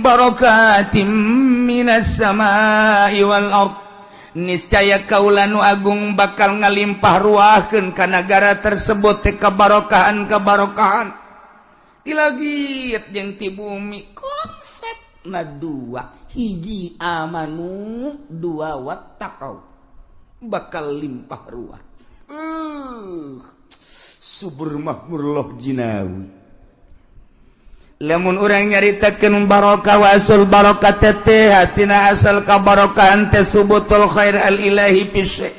Barakatim minas samai wal ard, niscaya kaula nu agung bakal ngalimpah ruahkeun ka nagara tersebut teh kabarokahan kabarokahan ti langit jeung ti bumi. Konsepna dua, hiji amanu, dua wattaqau, bakal limpah ruah. Subur makmur loh jinawi. Lamun urang nyaritakeun barokah, wasul barokah teh hatina asal kabarokahan teh subutul khair al ilahi fi syai',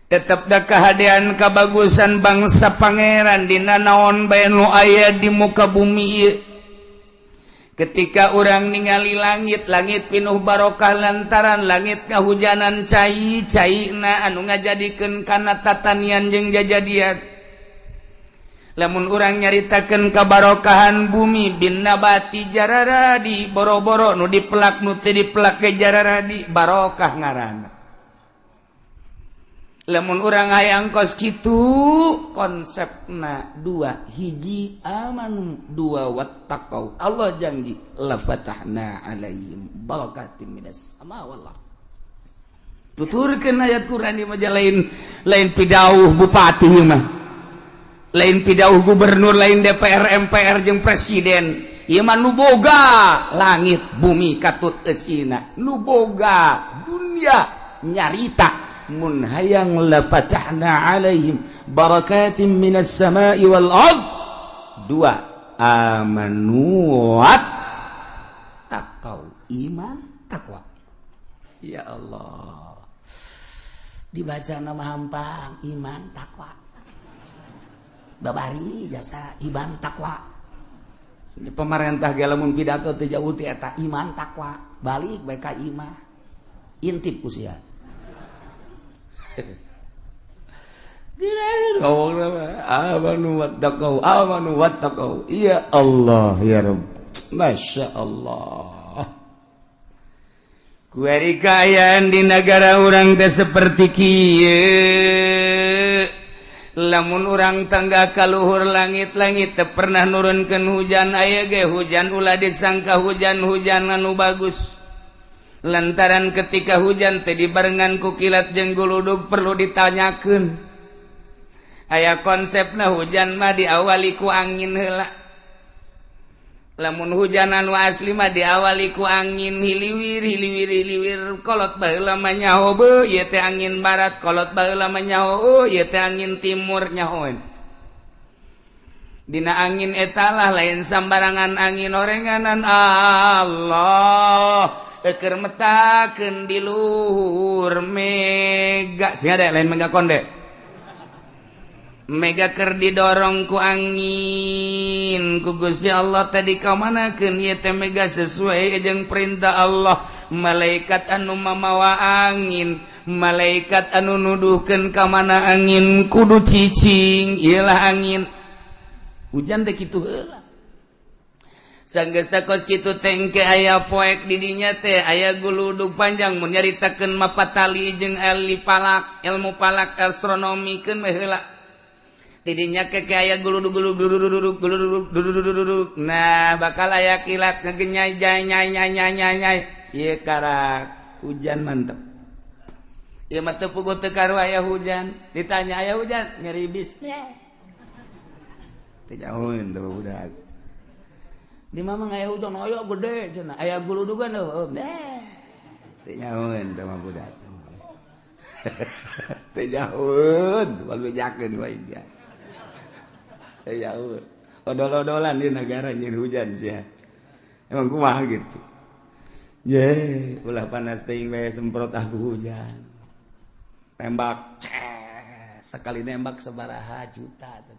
tetep da kahadean kabagusan bangsa pangeran dina naon bae nu aya di muka bumi ieu. Ketika urang ningali langit, langit pinuh barokah lantaran langit ngahujanan cai caina anu ngajadikeun kana tatanian jeung jajadian. Lamun urang nyaritakeun kabarokahan bumi bin nabati, jararadi boro-boro nu dipelak, nu teu dipelak ge jararadi, barokah ngaranna. Lamun urang hayang kos kitu, konsepna dua, hiji amanu, dua wattaqau. Allah janji la fatahna alaihim barakatin minas sama wal ard. Tuturkeun ayat Quran ieu mah, lain lain pidauh bupati mah, lain pidauh gubernur, lain DPR, MPR jeung presiden. Ieu mah nu boga langit bumi katut eusina, nu boga dunia nyarita mun hayang la fatahna alaihim barakatin minas samai wal ard, dua amanu wat taqau, iman takwa. Ya Allah, dibaca nama hampang iman takwa, babari jasa iman takwa. Pemerintah ge lamun pidato teu jauh ti eta iman takwa, balik bae ka imah, intip ku sia. Amanu wattaqau, amanu wattaqau. Ya Allah ya Rabb, Masya Allah. Kuari kaayaan di negara urang teh seperti kieu. Lamun urang tangga kaluhur langit-langit teu pernah nurunkeun hujan, aya ge hujan ulah disangka hujan-hujan anu bagus. Lantaran ketika hujan teh dibarengan ku kilat jeung guludug, perlu ditanyakeun. Aya konsepna hujan mah diawali ku angin heula. Lamun hujan anu asli mah diawali ku angin hiliwir hiliwir hiliwir, kolot baheula mah nyaho beuh ieu teh angin barat, kolot baheula mah nyaho oh ieu teh angin timur, nyahoeun. Dina angin etalah, lain sambarangan angin orenganan Allah keur metakeun di luhur mega sing ada, lain mega konde, mega keur didorong ku angin ku Gusti Allah tadi kamanakeun ieu teh mega sesuai jeung perintah Allah. Malaikat anu mamawa angin, malaikat anu nuduhkeun ka mana angin kudu cicing, ieulah angin hujan teh kitu heula. Sanggeus kos kitu tengke aya poek didinya teh aya guludug panjang. Mun nyaritakeun mapatali jeung ahli falak, ilmu falak, astronomi, keun we heula. Tidinya ke aya guludug guludug guludug guludug guludug, nah bakal aya kilat ngegenyai jai nyai nyai nyai nyai nyai, ieu karak hujan mantep. Ieu mah teu puguh teu karu aya hujan. Ditanya aya hujan, ngeribis teu jauheun teu budak. Di mama aya hujan, aya gede cenah, aya guludugan heuh teu nyahoeun teh mah budak, teu nyahoeun, moal bejakeun wae dia, teu nyahoeun. Odol-odolan di negara nyeun hujan sia, emang kumaha gitu ye. Ulah panas teuing bae, semprot aku hujan, tembak ces, sekali nembak sabaraha juta teh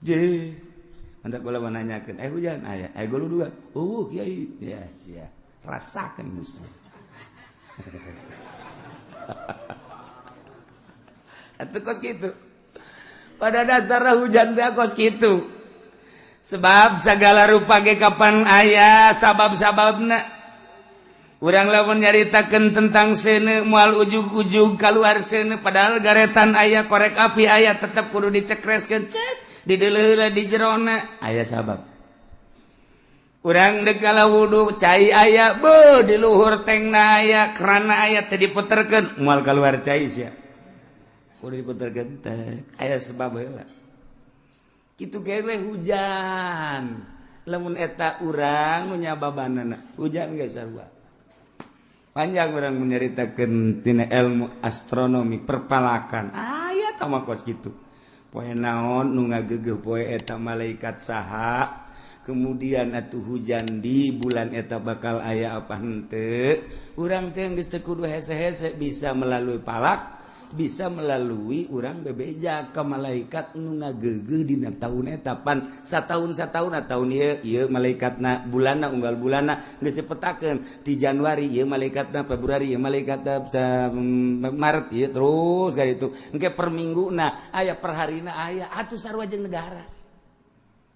je. Hendak kula menanyakeun, eh hujan aya, eh guludugan eueuh kiai ya, sia rasakeun musuh. Atuh kos kitu. Pada dasarnya hujan teh kos kitu. Sebab segala rupa ge kapan aya sabab-sababna. Urang lamun nyaritakeun tentang seuneu, moal ujug-ujug kaluar seuneu, padahal garetan aya, korek api aya, tetep kudu dicekreskeun, ces dideuleuh di jerona aya sabab. Urang dek ngala wudu, cai aya be di luhur tengna aya, kerana aya teh diputerkeun moal keluar cai sia. Kudu diputerkeun teh aya sebab heula. Kitu ge hujan. Lamun eta urang nu nyababanana, hujan geus sarua. Panjang urang menyaritakeun tina ilmu astronomi perpalakan. Aya tah mah kos kitu. Poe naon nu ngagegeuh poe eta malaikat saha, kemudian atuh hujan di bulan eta bakal aya apa henteu. Urang teh geus teu kudu hese-hese, bisa melalui palak, bisa melalui urang bebeja ka malaikat nu ngagegeuh dina taun eta. Pan sataun sataun tahun ieu ieu malaikatna, bulanna unggal bulanna geus dipetakeun ti Januari ieu malaikatna, Februari ieu malaikatna, Maret ieu, terus ka ditu engke per mingguna aya, per harina aya, atuh sarua jeung negara.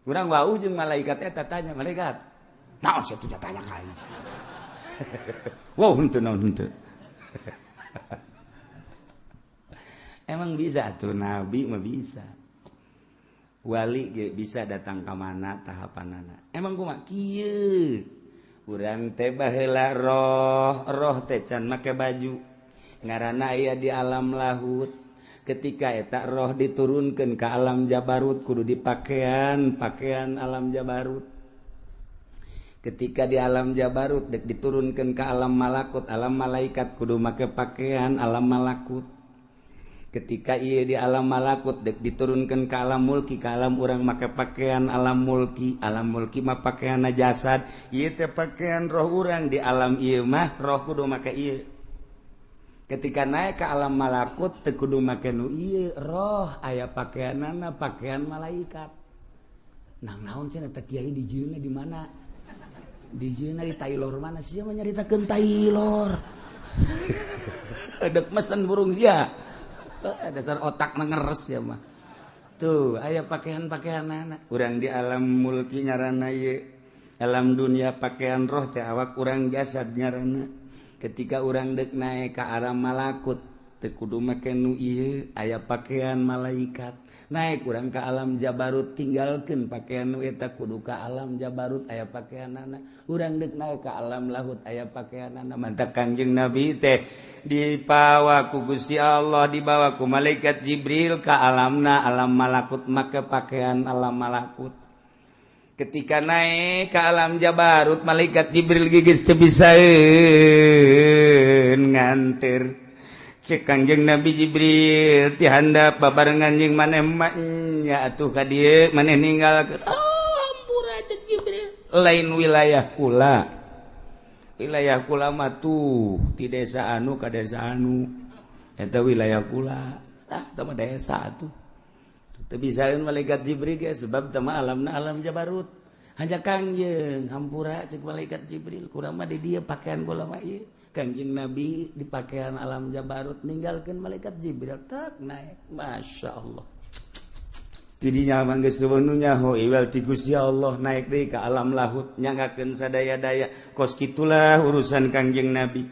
Urang wau jeung malaikat eta, tanya malaikat naon sia tuh, tanya ka aing. Wow, henteu naon henteu. Emang bisa tuh, nabi mah bisa, wali ge bisa datang ka mana tahapanana. Emang kumaha kieu urang teh baheula roh roh teh can make baju, ngaranna aya di alam lahut. Ketika eta roh diturunkan ke alam jabarut kudu dipakaian pakaian alam jabarut. Ketika di alam jabarut dek diturunkan ke alam malakut, alam malaikat, kudu make pakaian alam malakut. Ketika ia di alam malakut dek diturunkan ke alam mulki, ke alam urang, make pakaian alam mulki. Alam mulki mah pakaian jasad, ieu teh pakaian roh urang. Di alam ieu mah roh kudu make ieu. Ketika naik ke alam malakut teu kudu make nu ieu, roh aya pakaianana pakaian malaikat. Nah, naon cenah eta kiai dijieunna di mana, dijieunna di Taylor mana sia mah nyaritakeun Taylor. Dek mesen burung sia, dasar otak ngeres ya mah. Tuh aya pakaian-pakaian anak urang di alam mulki ngaranna ieu, alam dunia pakaian roh teh awak urang jasad ngaranna. Ketika urang dek naik ke arah malakut teu kudu make nu ieu, aya pakaian malaikat. Naik urang ke alam jabarut, tinggalkeun pakaian nu eta, kudu ka alam jabarut aya pakaianana. Urang dek naik ke alam lahut aya pakaianana. Mantak Kangjeng Nabi teh dipawa ku Gusti Allah, dibawa ku malaikat Jibril ke alamna alam malakut, make pakaian alam malakut. Ketika naik ke alam jabarut malaikat Jibril gigis teu bisaeun nganter. Cek Kangjeng Nabi Jibril ti handap babarengan jeung maneh mah nya atuh ka dieu maneh ninggalkeun. Oh, hampura cek Jibril, lain wilayah kula. Wilayah kula mah tuh ti desa anu ka desa anu, eta wilayah kula. Tah tah mah desa atuh. Teu bisaeun malaikat Jibril ge sebab tah mah alamna alam jabarut. Hanya Kangjeng hampura cek malaikat Jibril, kurang mah di dieu pakaian kula mah ieu. Kangjeng Nabi di pakaian alam jabarut ninggalkeun malaikat Jibril tak naik. Masya Allah. Tidinya mah geus nu nyaho iwal ti Gusti Allah naik deui ka alam lahut nyanggakeun sadaya-daya. Kos kitulah urusan Kangjeng Nabi.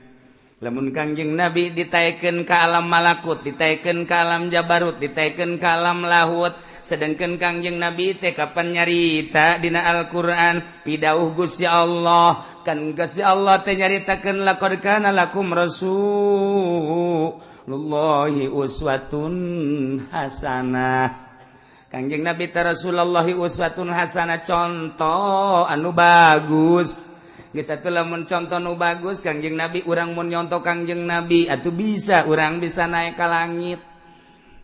Lamun Kangjeng Nabi ditaekeun ka alam malakut, ditaekeun ka alam jabarut, ditaekeun ka alam lahut, sedangkan Kangjeng Nabi teh kapan nyarita dina Al-Qur'an pidauh Gusti Allah. Kan Gusti Allah teh nyaritakeun laqad kana lakum rasulullahi uswatun hasanah. Kangjeng Nabi teh Rasulullahi uswatun hasanah, contoh anu bagus. Geus atuh lamun contoh nu bagus Kangjeng Nabi, urang mun nyontoh Kangjeng Nabi atuh bisa urang bisa naik ka langit.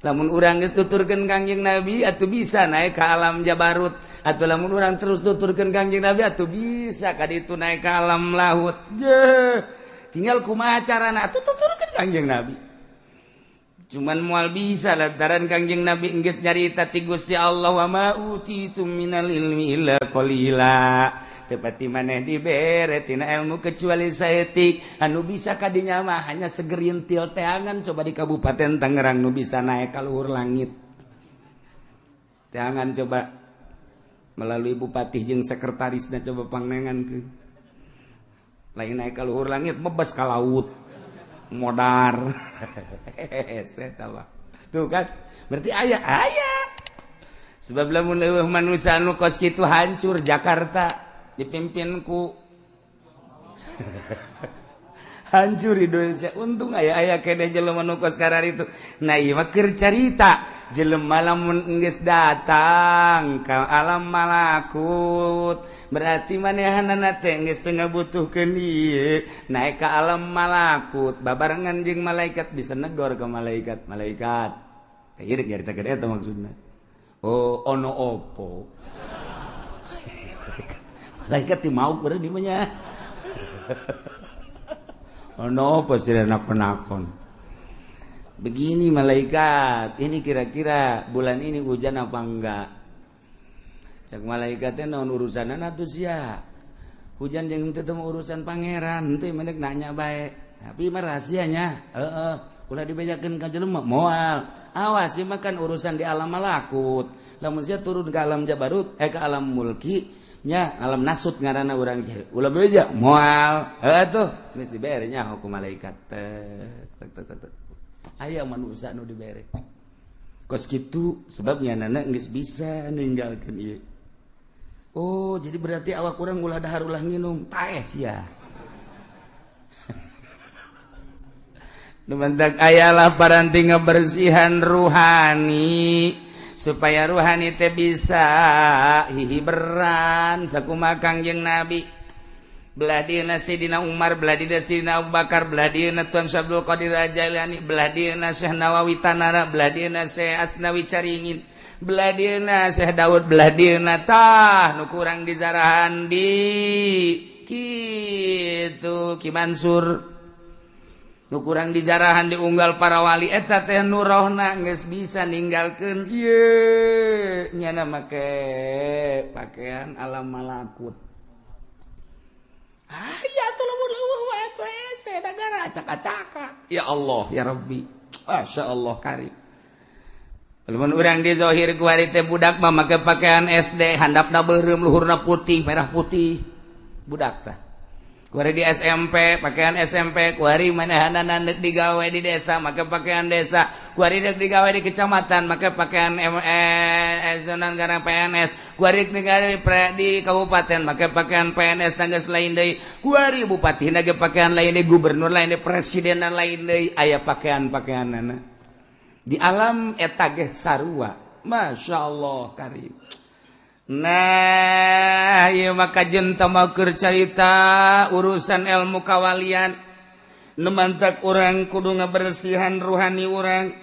Lamun urang geus tuturkeun Kangjeng Nabi atuh bisa naik ka alam jabarut. Atuh lamun urang terus tuturkeun Kangjeng Nabi atuh bisa ka ditu naik ka alam lahut. Jeh, tinggal kumaha carana atuh tuturkeun Kangjeng Nabi. Cuman moal bisa lantaran Kangjeng Nabi geus nyarita ti Gusti Allah wa ma utitum minal ilmi illa qalila. Tepati maneh dibere tina ilmu kecuali saeutik. Anu bisa kadinya mah hanya segerintil teangan coba di Kabupaten Tangerang nu bisa naik ka luhur langit. Teangan coba melalui bupati jeung sekretarisna coba pangnengankeun. Lain naik ka luhur langit bebas ka laut. Modar. Hese mah. Tuh kan berarti aya aya. Sebab lamun leuweuh manusia anu kos kitu hancur Jakarta. Dipimpin ku hancur Indonesia. Untung aya aya kene jelema nu kos itu. Nah, ieu mah keur carita jelema lamun geus datang ka alam malakut, berarti manehanana teh geus teu ngabutuhkeun ieu. Naik ka alam malakut babarengan jeung malaikat, bisa negor ke malaikat. Malaikat teh ieu nyaritakeun eta maksudna. Oh, ono opo? Malaikat ti mau beureun di mah nya. Ono apa sih nakon-nakon? Begini malaikat, ini kira-kira bulan ini hujan apa enggak? Cak malaikatnya, naon urusan atuh sia? Hujan jeung teu urusan Pangeran, teu mendek nanya bae. Tapi mah rahasianya, heeh, ulah dibejakeun ka jelema moal. Awas ieu mah kan urusan di alam malakut. Lamun sia turun ke alam jabarut, eh, ke alam mulki, nya alam nasut ngaranna, urang ulah beja moal. Heuh tuh geus dibere nya hukum malaikat tek tek tek tek. Aya manusia nu dibere kos kitu, sebabnya nana geus bisa ninggalkeun ieu. Oh, jadi berarti awak urang ulah dahar, ulah nginum, paeh sia. Nu mantak ayalah paranti ngebersihan ruhani supaya ruhani teh bisa hihiberan sakumaha Kangjeng Nabi. Belah dieuna Sayyidina Umar, belah dieuna Sayyidina Abu Bakar, belah dieuna Tuan Syekh Abdul Qadir Jailani, belah dieuna Syekh Nawawi Tanara, belah dieuna Syekh Asnawi Caringin, belah dieuna Syekh Daud, belah dieuna tah nu kurang dizarahan di kitu Ki Mansur, nu kurang dijarahan diunggal para wali. Eta teh nu rohna geus bisa ninggalkeun ieu, nyana make pakaian alam malakut. Aya tuh lamun leuweuh wae tuh hese nagara acak-acaka. Ya Allah ya Rabbi, Masya Allah karim. Lamun urang di zahir kuari teh budak mah make pakaian SD, handapna beureum, luhurna putih, merah putih, budak tah. Kuari di SMP pakaian SMP, kuari manehanana deuk digawe di desa make pakaian desa, kuari deuk digawe di kecamatan make pakaian MS garang PNS, kuari digawe di kabupaten make pakaian PNS tanggas lain deui, kuari bupati ge pakaian lain deui, gubernur lain deui, presiden lain deui, aya pakaian-pakaianana di alam eta ge sarua. Masya Allah karim. Nah, ieu maka jenta keur carita urusan ilmu kawalian. Nu mantak urang kudu ngabersihan ruhani urang.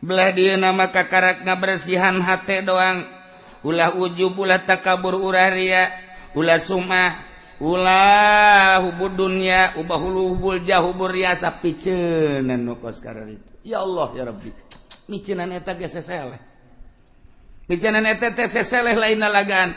Belah dieuna maka karak ngabersihan hate doang. Ulah ujub, ulah takabur, ulah ria, ulah sumah, ulah hubud dunya, ubah hulu hubul jah hubur riasa, piceunan nu kos itu. Ya Allah ya Rabbi. Miceunan eta ge seseleh. Bicanan eta teh seseleh lain lagaan.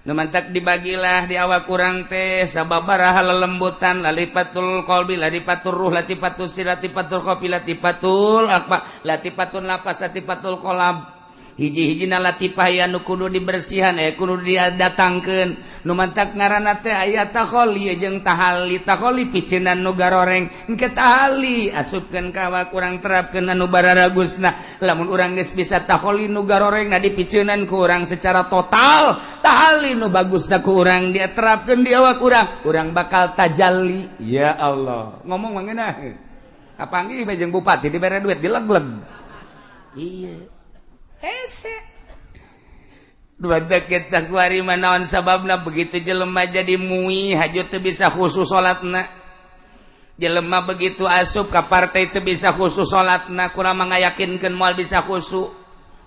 Nu mantak dibagilah di awak kurang teh sababaraha lelembutan, lalipatul qalbi, lalipatul ruh, latifatul sir, latifatul khafi, latifatul akba, latifatun lapas, latifatul qalab. Hiji-hijina latifah ya nu kudu dibersihan, kudu didatangkeun. Nu mantak ngaranna teh aya takholi jeung tahali. Takholi piceunan nu garoreng, engke tahali asupkeun ka awak urang, terapkeun anu bararagusna. Lamun urang geus bisa takholi nu garoreng na dipiceunan ku urang secara total, tahali nu bagusna ku urang diterapkeun di awak urang, urang bakal tajalli. Ya Allah, ngomong mah ngeunah. Kapanggih bae jeung bupati dibere duit dileg-leg. Iya. Hese. Dua kita kuari manaon sababna begitu jelema jadi mui haju teu bisa khusus salatna. Jelema begitu asup ka partai teu bisa khusus salatna, kurang mengayakinkeun moal bisa khusyuk.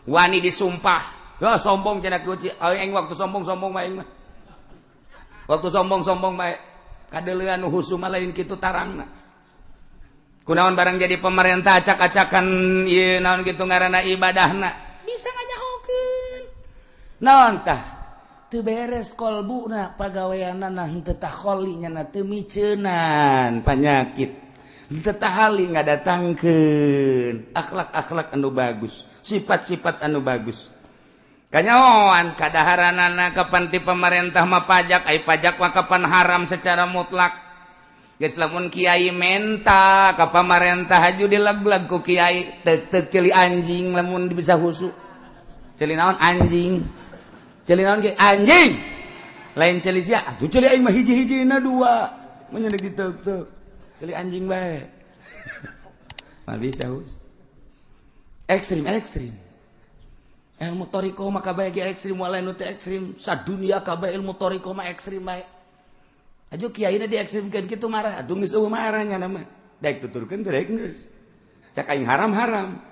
Wani disumpah. Ya sombong cenah kuci. Aing waktu sombong-sombong mah aing mah. Waktu sombong-sombong mah kadeuleuan nu khusyuk mah lain kitu tarangna. Kunaon barang jadi pemerintah acak-acakan ieu naon kitu ngaranna ibadahna. Bisa nganyahokeun. Naon tah? Teu beres kolbuna, pagaweanana henteu takholi, nyana teu miceunan panyakit. Henteu tahali ngadatangkeun akhlak-akhlak anu bagus, sifat-sifat anu bagus. Kanyahoan kadaharanana kapan ti pemerintah mah pajak, ai pajak mah kapan haram secara mutlak. Geus lamun kiai menta ka pamarentah haju dileg-leg ku kiai, tek-tek ceuli anjing lamun bisa khusyuk. Ceuli naon anjing? Ceuli naon ge anjing? Lain ceuli sia, atuh ceuli aing mah hiji-hijina dua. Mun deuk diteuk-teuk. Ceuli anjing bae. Mah bisa hus. Ekstrim ekstrim. Ilmu thoriqoh mah kabeh ge ekstrim, walain nu teu ekstrim, sadunia kabeh ilmu thoriqoh mah ekstrim bae. Aju kiaina diekstrimkeun kitu marah, atuh geus eueuh marahnya mah. Daek tuturkeun teh daek geus. Cak aing haram-haram.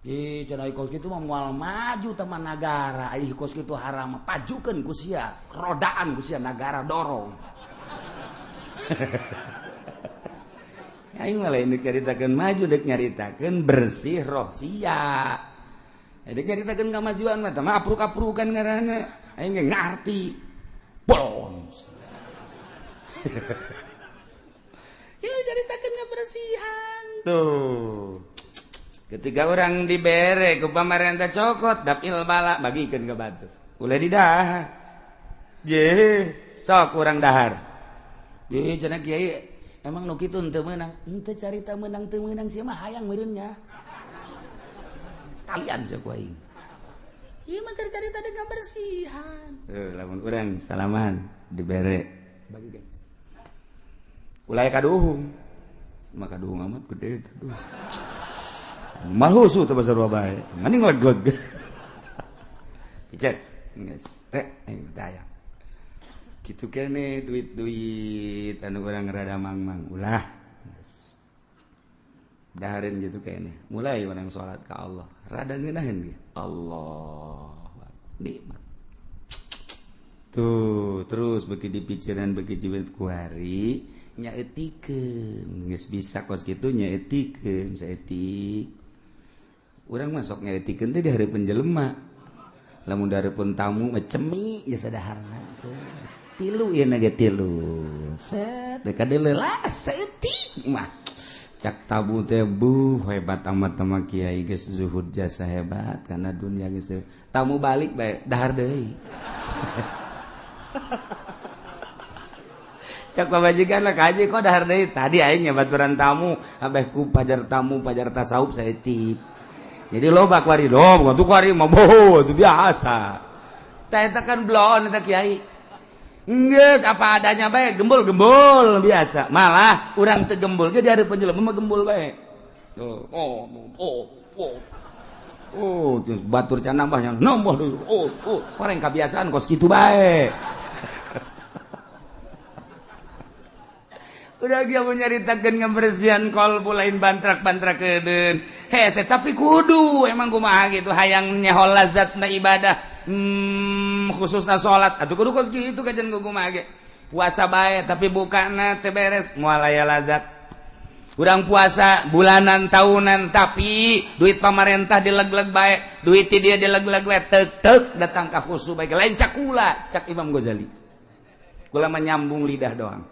Ih, cenah kos kitu mah moal maju teman nagara. Ih, kos kitu haram, pajukeun ku sia, rodaan ku sia nagara dorong. Aing mah lain deuk nyaritakeun maju, deuk nyaritakeun bersih roh sia. Deuk nyaritakeun kamajuan mah tah mah apruk-aprukan ngaranna. Aing ge ngarti. Bolons. Ya nyaritakeun kebersihan. Tuh. Ketika orang dibere ku pamarentah cokot dapil bala bagikeun ka batur. Ulah didahar. Je, sok urang dahar. Ye cenah kiai emang nu kitu henteu meunang. Henteu carita meunang teu meunang sia mah hayang meureun nya. Kalian sia ku aing. Ieu mah keur carita deuk kabersihan. Heuh, lamun urang salaman dibere bagikeun. Ulah kaduhung. Maka kaduhung amat gede aduh. Malhusu teh basarua bae. Mending leg-leg. Picet. Geus teh aing teh aya. Kitu kene duit-duit anu urang rada mangmang ulah. Geus. Dahareun gitu kene. Mulai urang salat ka Allah. Rada ngeunaheun ge. Allah nikmat. Tuh, terus beuki dipikiran beuki jibet kuari nyaetikeun. Geus bisa kos kitu nyaetikeun saeutik. Urang masuk nyaetikeun teh di hareupeun jelema. Lamun di hareupeun tamu mah cemi geus sadaharna tuh. Tilu ieu na ge tilu. Set teh kadeuleu lah saeutik mah. Cak tabu teh buh hebat amat sama kiai geus zuhud jasa hebat karena dunia geus tamu balik bae dahar deui. Cak pamajikan lah kaji kok dahar deui tadi aing nyabaturan tamu abeh ku pajar tamu pajar tasawuf saeutik. Jadi loba kuari loba tuh kuari mah boho itu biasa. Tah eta kan bloon eta kiai. Geus apa adanya bae gembul-gembul biasa. Malah urang teu gembul ge di hareupeun jelema mah gembul bae. Oh oh oh oh. Oh, terus batur can nambahnya nambah deui. Oh, oh, orang kebiasaan kos kitu bae. Udah dia mau nyaritakeun ngebersihan kolbu lain bantrak-bantrak kedeun. Hese tapi kudu emang kumaha gitu hayang nyaho lazatna ibadah. Khususna salat atuh kudu kos kitu kajian kumaha ge. Puasa bae tapi bukana teu beres moal aya lazat. Urang puasa bulanan tahunan tapi duit pamarentah dileg-leg bae, duit ti dia dileg-leg bae tek-tek datang ka khusu bae lain cakula cak Imam Ghazali. Kula mah nyambung lidah doang.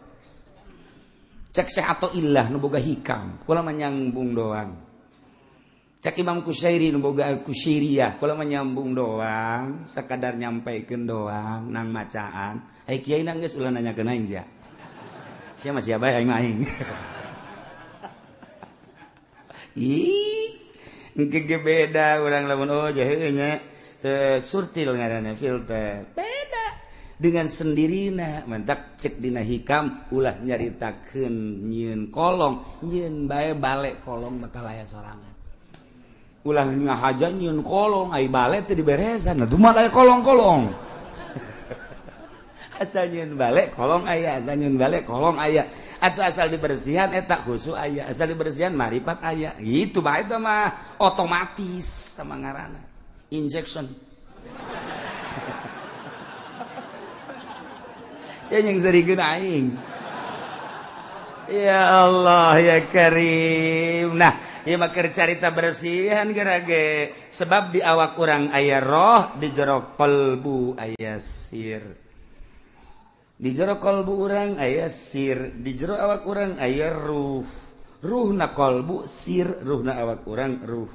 Cek Syekh atau ilah nu boga hikam kula mah nyambung doang. Cek Imam Kusyairi nu boga Kusyairiyah kula mah nyambung doang, sakadar nyampaikeun doang nang macaan. Ai kiai nang geus ulah nanyakeun aing sia. Sia mah sia bae aing mah aing. Ih, engke ge beda urang lamun oh jahe nya surtil ngaranna filter. Beda dengan sendirina mentak cek dina hikam ulah nyaritakeun nyieun kolong nyieun bae balik kolong bakal aya sorangan ulah ngahaja nyieun kolong ai balik teh diberesan atuh mah aya kolong-kolong asal nyieun balik kolong aya asal nyieun balik kolong aya atuh asal dibersihan eta khusu aya asal dibersihan marifat aya gitu bae teh mah otomatis sama ngaranna injection. Saya yang serikeun aing. Ya Allah ya Karim. Nah, ieu mah keur carita bersihan gerage. Sebab di awak urang aya roh, di jero kalbu aya sir. Di jero kalbu urang aya sir, di jero awak urang aya ruh. Ruhna kalbu sir, ruhna awak urang ruh.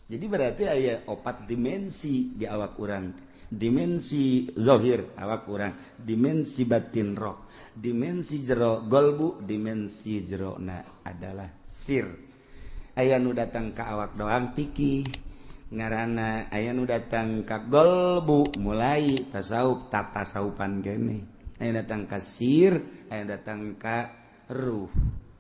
Jadi berarti aya opat dimensi di awak urang. Dimensi zahir awak urang, dimensi batin roh, dimensi jero golbu, dimensi jero na adalah sir. Aya nu datang ka awak doang pikih, Ngaranna aya nu datang ka golbu mulai tasawuf tatasawufan kene, aya datang ka sir, aya datang ka ruh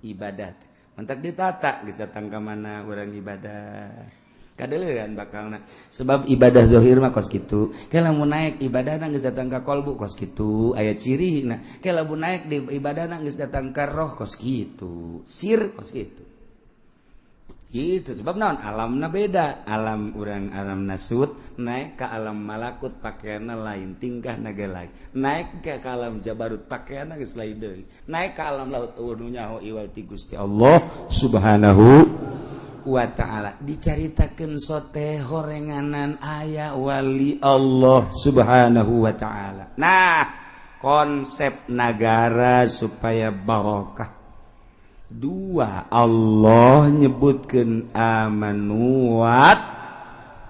ibadat. Mantak ditata geus datang ka mana urang ibadah kadeulean bakalna, sebab ibadah zahir mah kos kitu. Ke lamun naik ibadahna geus datang ka kolbu kos kitu, aya cirina. Ke lamun naik di ibadahna geus datang ka roh kos kitu, sir kos kitu. Gitu sebab naon alamna beda, alam urang alam nasut naik ke alam malakut pakaianna lain, tingkah naga lain, naik ke alam jabarut pakaianna geus lain deui, naik ke alam laut eueuh nu nyaho iwal ti Gusti Allah Subhanahu wa ta'ala. Dicaritakeun sote horenganan aya wali Allah Subhanahu wa ta'ala. Nah, konsep nagara supaya barokah dua, Allah nyebutkan amanu wat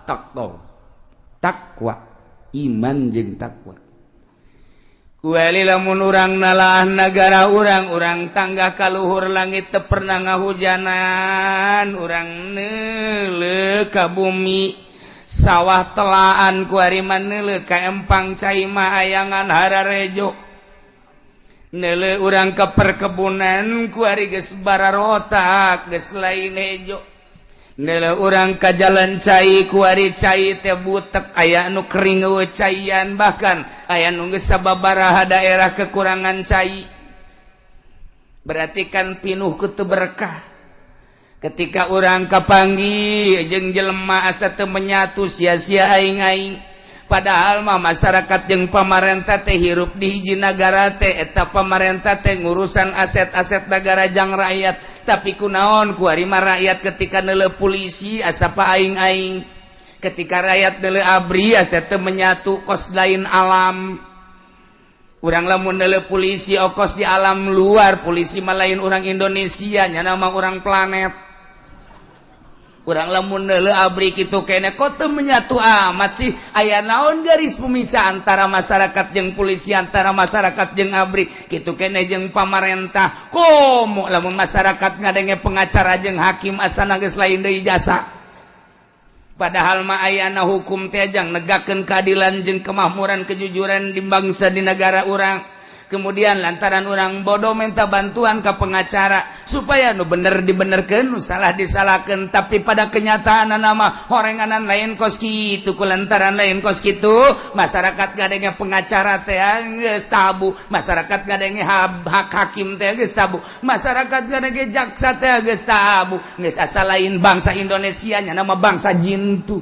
taqwa, takwa, iman jeung takwa. Kuali lamun urang nalaah nagara urang, urang tanggah kaluhur langit teu pernah ngahujanan, urang neuleuh ka bumi sawah telaan, kuari mah neuleuh ka empang cai mah ayangan hararejo, neuleuh urang ke perkebunan kuari geus bararotak geus lain hejo, neuleuh urang ka jalan cai kuari cai teh butek, aya nu kering eueuh caian, bahkan aya nu geus sababaraha daerah kekurangan cai. Berarti kan pinuh ku teu berkah. Ketika urang kapanggih jeung jelema asa teu menyatu, sia-sia aing-aing. Padahal mah masyarakat jeung pamarentah teh hirup di hiji nagara teh, eta pamarentah teh ngurusan aset-aset negara jang rakyat. Tapi kunaon kuari mah rakyat ketika neuleuh polisi asa pa aing-aing, ketika rakyat neuleuh ABRI asa teu menyatu, kos lain alam. Urang lamun neuleuh polisi okos di alam luar, polisi mah lain orang Indonesia, nyana mah orang planet. Urang lamun neuleuh ABRI kitu kene kok teu menyatu amat sih, aya naon garis pemisah antara masyarakat jeung polisi, antara masyarakat jeung ABRI kitu kene jeung pamarentah. Komo lamun masyarakat ngadenge pengacara jeung hakim asana geus lain deui jasa. Padahal mah ayana hukum teh jang negakeun keadilan jeung kemakmuran kejujuran di bangsa di negara urang. Kemudian lantaran orang bodoh minta bantuan ke pengacara supaya nu bener dibenerkeun, nu salah disalahkeun, tapi pada kenyataan nama horenganan lain kos kitu. Ku lantaran lain kos kitu, masyarakat ngadenge pengacara teh geus tabu, masyarakat ngadenge hak hakim teh geus tabu, masyarakat ngadenge jaksa teh geus tabu, geus asa lain bangsa Indonesia nya nama bangsa jintu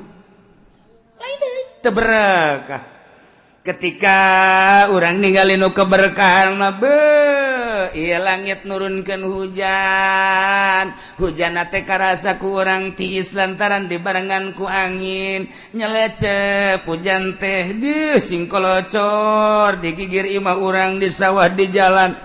lain deui teu berekah. Ketika orang ninggalin nu keberkahan mah beuh, ieu langit nurunkeun hujan, hujan teh karasa ku urang tiis lantaran dibarengan ku angin nyelecep hujan teh deuh singkolocor digigir imah urang, di sawah, di jalan.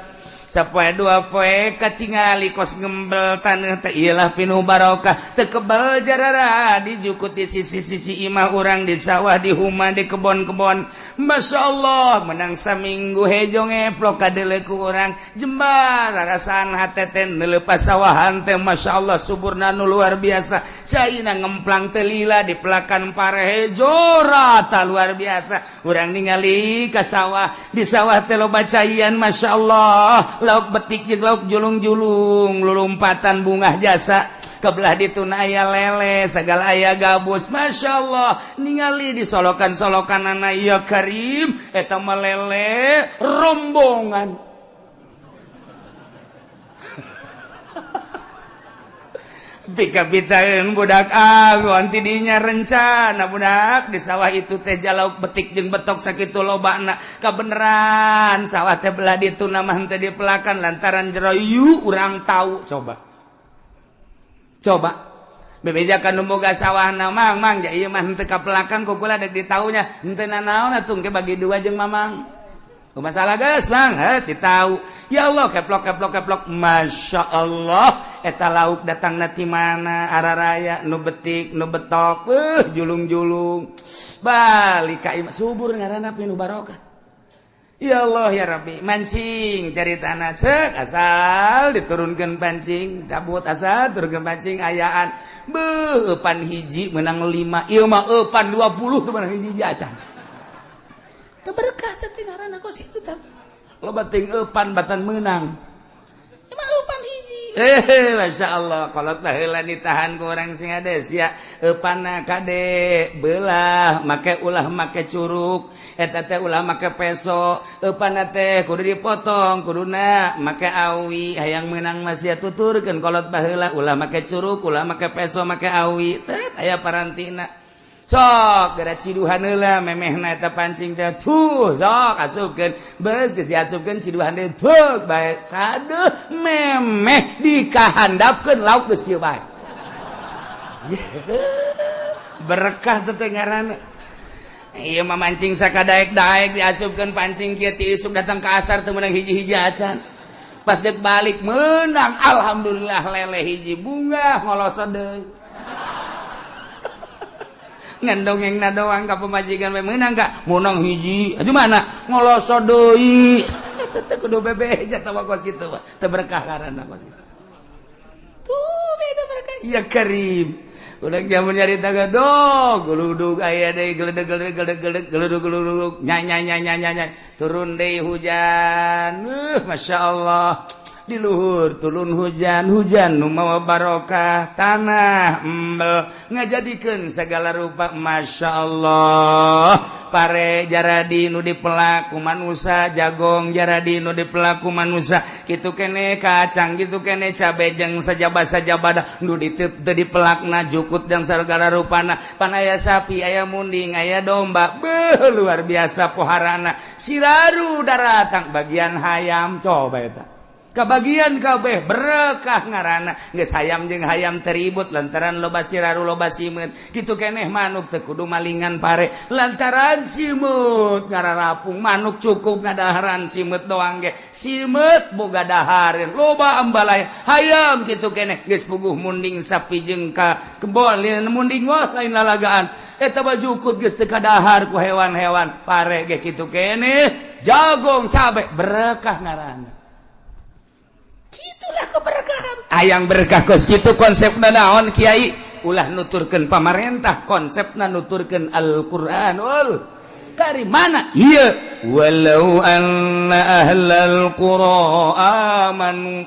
Sapoe dua poe katingali kos ngembel taneuh teh, iyalah pinuh barokah, teu kebel jarara dijukut di sisi-sisi imah urang, di sawah, di huma, di kebon-kebon. Masya Allah, menang saminggu hejo ngeplok kadeuleu ku urang jembar rarasaan hate teh neuleuh pasawahan teh. Masya Allah, suburna nu luar biasa, caina ngemplang teh lila, di pelakan pare hejo rata luar biasa. Urang ningali ka sawah, di sawah teh loba caian. Masya Allah, lauk betik jeung lauk julung-julung lulumpatan bungah jasa. Kebelah dituna aya lele segala, aya gabus. Masya Allah, ningali di solokan-solokan anak ya karim, eta mah lele rombongan. Pika-pitaeun budak agon tidinya rencana budak di sawah itu teh jalauk betik jeung betok sakitu lobana. Kabeneran sawah teh belah ditu mah teh dipelakan lantaran jero yu urang tahu. Coba coba bebejakan nu boga sawahna, mang mang ja ieu mah henteu kapelakan ku kula dek ditaunya henteu nanaon atuh engke bagi dua jeung mamang. Masalah geus mang heuh ditau. Ya Allah, keplok keplok keplok. Masya Allah, eta lauk datangna ti mana araraya, nu betik nu betok julung-julung balik ka imah subur ngaranna pinuh barokah. Ya Allah ya Rabbi, mancing cari tanah cek asal diturunkan pancing, cabut asal turunkan pancing ayaan. Beuh, eupan hiji menang 5, ieu mah eupan 20 tuh menang hiji acan. Teu berkah teh ngaranna kos kitu tah. Loba teuing eupan batan meunang. Ieu mah eupan hiji. Masya Allah, kolot baheula ditahan ku orang sing hades ya. Eupanna kade belah, make ulah make curuk, eta teh ulah make peso, eupanna teh kudu dipotong, kuduna make awi, hayang meunang masih tuturkeun kolot baheula ulah make curuk, ulah make peso, make awi, cet aya parantina. Sok gara ciduhan heula memehna eta pancing teh tuh sok asupkeun beus geus diasupkeun ciduhan deui tuh bae kaduh memeh dikahandapkeun lauk geus kieu bae. Berkah teh ngaranna. Ieu mah mancing sakadaek-daek diasupkeun pancing kieu ti isuk datang ke asar teu meunang hiji-hiji acan. Pas deuk balik meunang alhamdulillah lele hiji bunga ngolosot deui. Ngendongeng na doang ka pemajikan we meunang ka meunang hiji atuh mana ngolosot deui. Eta teh kudu bebeja tawa kos kitu mah teu berkah ngaranna kos kitu. Tuh beda berkah. Ya Karim. Udah jamun nyarita gadog geludug aya deui geledeg geledeg geledeg geledeg geludug geludug nya nya nya nya nya turun deui hujan. Masya Allah. Di luhur turun hujan hujan nu mawa barokah tanah embel ngajadikeun segala rupa Masya Allah. Pare jaradi nu dipelaku manusa, jagong jaradi nu dipelaku manusa, kitu kene kacang kitu kene cabe jeung sajaba-sajabada nu diteup teu dipelakna jukut jeung segala rupana. Pan aya sapi aya munding aya domba beuh luar biasa poharana siraru daratang bagian hayam coba eta kebagian kabeh berkah ngaranna geus hayam jeung hayam teribut lantaran loba siraru loba simeut kitu keneh manuk teu kudu malingan pare lantaran simeut ngararapung manuk cukup ngadaharan simeut doang ge simeut boga dahareun loba ambalaya hayam kitu keneh geus puguh munding sapi jeung ka kebon munding wah lain lalagaan eta bajukut geus teu kadahar ku hewan-hewan pare ge kitu keneh jagong cabe berkah ngaranna. Itulah keberkahan. Ayang berkah kos kitu konsepna naon kiai? Ulah nuturkeun pamarentah, konsepna nuturkeun Al-Qur'anul Karim. Mana? Ieu walau anna ahlal qura amanu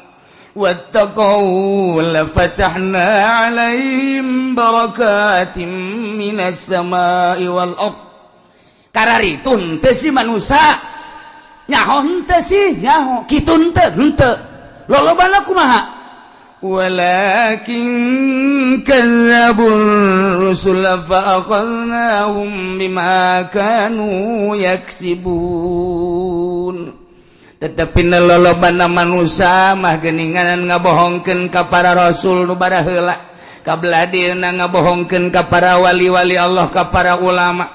wattaqau lafatahna 'alaihim barakatim minas samai wal ard. Kararitun teh si manusa nyaho henteu sih nyaho kitu henteu henteu lolobana kumaha walakin kadzdzabur rusul fa akhadnahum bima kanu yaksibun. Tetapi lolobana manusa mah geuningan ngabohongkeun ka para rasul nu baraheula kabladieuna ngabohongkeun ka para wali-wali Allah ka para ulama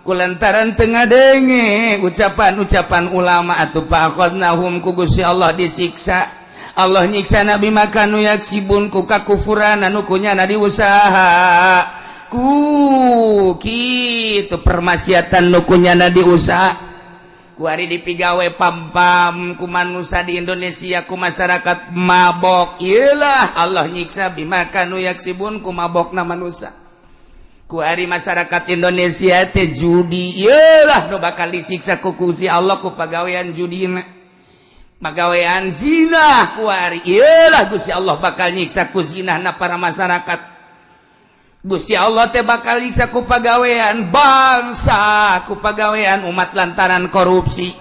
kulantaran teu ngadenge ucapan-ucapan ulama atuh fa akhadnahum ku Gusti Allah disiksa. Allah nyiksa nabi makanu yaksibun ku kakufuran anu kunyana diusaha ku kitu permaksiatan nu kunyana diusaha kuari dipigawe pam-pam ku manusa di Indonesia ku masyarakat mabok iyalah Allah nyiksa bimakanu yaksibun ku mabokna manusa kuari masyarakat Indonesia teh judi iyalah nu bakal disiksa ku Gusti Allah ku pagawean judina pagawean zina kuari iyalah Gusti Allah bakal nyiksa ku zinahna para masyarakat. Gusti Allah teh bakal nyiksa ku pagawean bangsa ku pagawean umat lantaran korupsi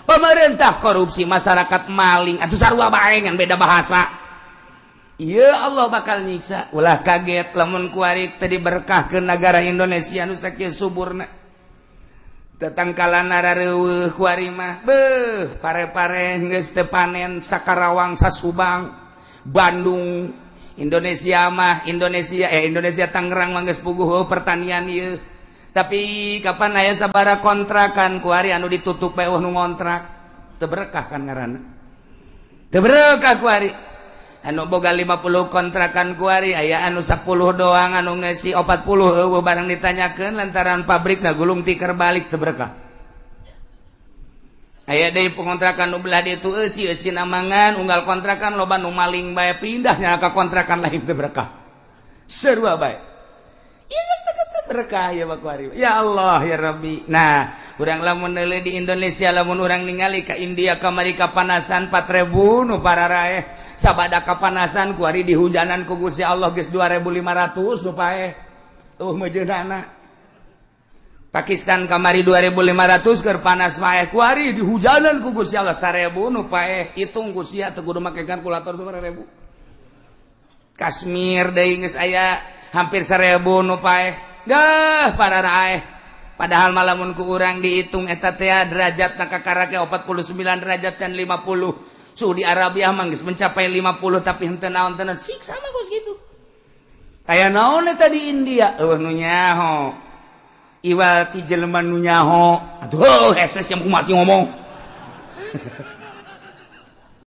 pemerintah korupsi masyarakat maling atuh sarua bae ngan beda bahasa. Iya Allah bakal nyiksa. Ulah kaget lamun kuari teh diberkahkeun negara Indonesia nu sakieu suburna tetangkalan rareuweuh kuari mah beuh pare-pare geus teu panen Sakarawang Sasubang Bandung Indonesia mah Indonesia Indonesia Tangerang mah geus puguh pertanian ieu tapi kapan aya sabara kontrakan kuari anu ditutup bae nu ngontrak teu berkah kan ngaranna teu berkah kuari anu boga 50 kontrakan kuari aya anu 10 doang anu ngesi 40 eueuh barang ditanyakeun lantaran pabrik na gulung tikar balik teu berkah. Aya deui pengontrakan nu belah ditu, eusi eusi namangan unggal kontrakan loba nu maling bae, pindahnya ka kontrakan lain teu berkah. Sarua bae. Ieu geus teu berkah ya kuari. Ya Allah, ya Rabbi. Nah, urang lamun neuleuh di Indonesia, lamun urang ningali ka India kamari kapanasan 4000 nu pararaeh, sabada kapanasan kuari dihujanan ku Gusti Allah geus 2500 nu paeh. Tuh meujeunana. Pakistan kamari 2500 keur panas paeh, kuari dihujanan ku Gusti Allah 1000 nu paeh. Hitung ku sia, teu kudu make kalkulator, 1000. Kashmir deui geus aya hampir 1000 nu paeh. Dah pararaeh. Padahal malamun ku urang dihitung eta teh derajat na kakarake 49 derajat can 50. Saudi Arabia mah geus mencapai 50, tapi henteu naon tenan siksa mah kos kitu. Aya naon eta di India? Eueuh nu nyaho. Iwal ti jelema nu nyaho. Aduh, heses yang masih ngomong.